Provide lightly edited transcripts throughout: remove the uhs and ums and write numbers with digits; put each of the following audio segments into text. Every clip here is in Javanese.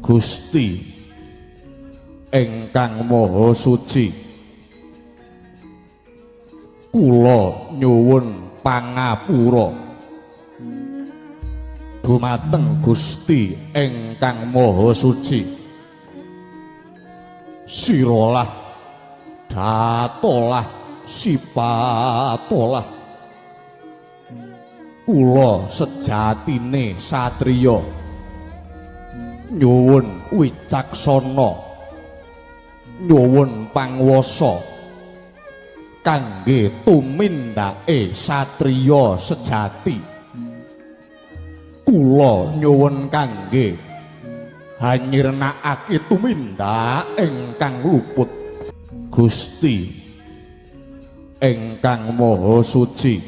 Gusti ingkang Maha Suci, kula nyuwun pangapura dumateng Gusti ingkang Maha Suci. Sirolah datolah sipatolah, kula sejatine satriya nyuwun wicaksana, nyuwun pangwasa kangge tumindake satriya sejati. Kula nyuwun kangge hanyirnakake tumindak ingkang luput. Gusti ingkang Maha Suci,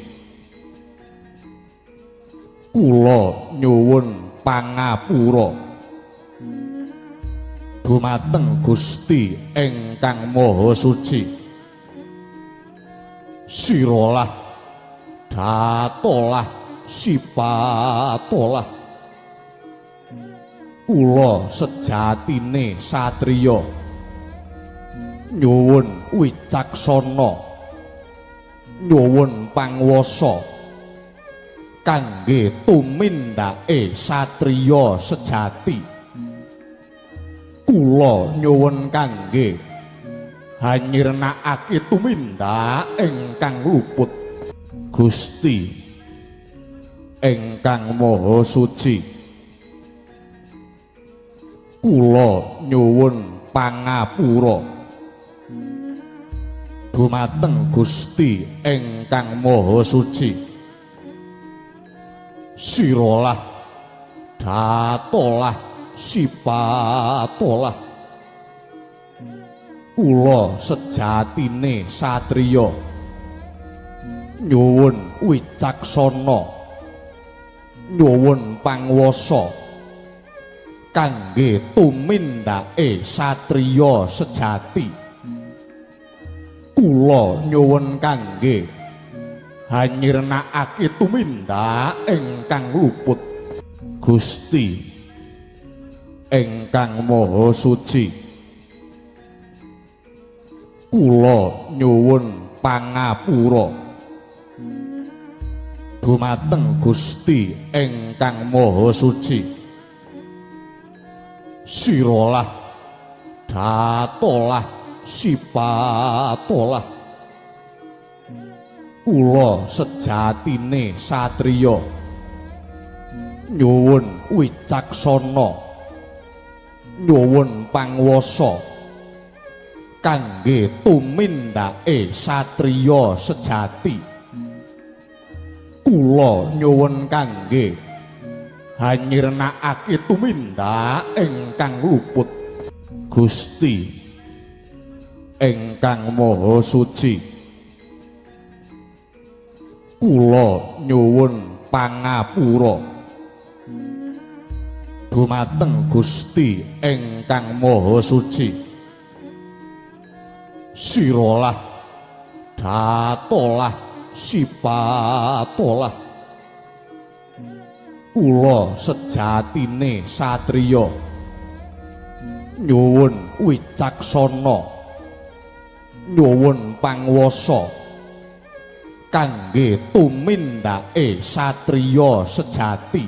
kula nyuwun pangapura dumateng Gusti ingkang Maha Suci. Sirolah datolah sipatolah, kula sejatine satriya nyuwun wicaksana, nyuwun pangwasa kangge tumindake satriya sejati. Kula nyuwun kangge hanyirnakake tumindak ingkang luput. Gusti ingkang Maha Suci, kula nyuwun pangapura dumateng Gusti ingkang Maha Suci. Sirolah datolah sipatolah, kula sejatine satriya nyuwun wicaksana, nyuwun pangwasa kangge tumindake satriya sejati. Kula nyuwun kangge hanyirnakake tumindak ingkang luput. Gusti ingkang Maha Suci, kula nyuwun pangapura dumateng Gusti ingkang Maha Suci. Sirolah datolah sipatolah, kula sejatine satriya nyuwun wicaksana, nyuwun pangwasa kangge tumindake satriya sejati. Kula nyuwun kangge hanyirnakake tumindak ingkang luput. Gusti ingkang Maha Suci, kula nyuwun pangapura dumateng Gusti ingkang Maha Suci. Sirolah datolah sipatolah, kula sejatine satriya nyuwun wicaksana, nyuwun pangwasa kangge tumindake satriya sejati.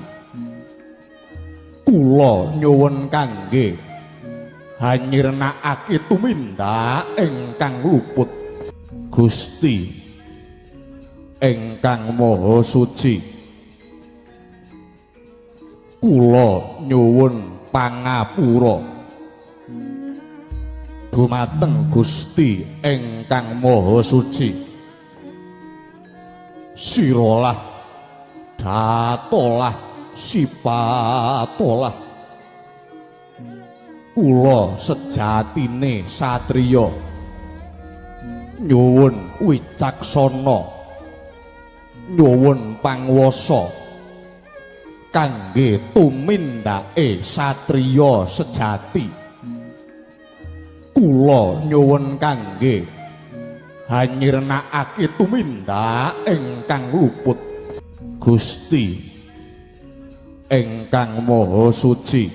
Kula nyuwun kangge hanyirnakake tumindak ingkang luput. Gusti ingkang Maha Suci, kula nyuwun pangapura dumateng Gusti ingkang Maha Suci. Sirolah datolah sipatolah, kula sejatine satriya nyuwun wicaksana, nyuwun pangwasa kangge tumindake satriya sejati. Kula nyuwun kangge hanyirnakake tumindak ingkang luput. Gusti ingkang Maha Suci,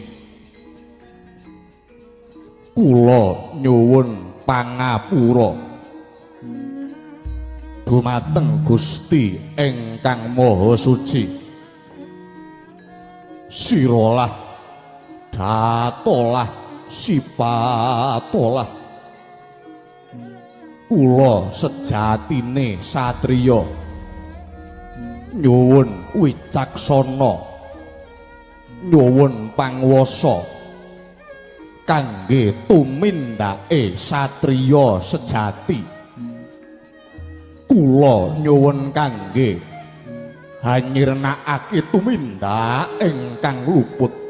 Kula nyuwun pangapura dumateng Gusti ingkang Maha Suci. Sirolah datolah sipatolah, kula sejatine satriya nyuwun wicaksana, nyuwun pangwasa kangge tumindake satriya sejati. Kula nyuwun kangge hanyirnakake tumindak ingkang luput.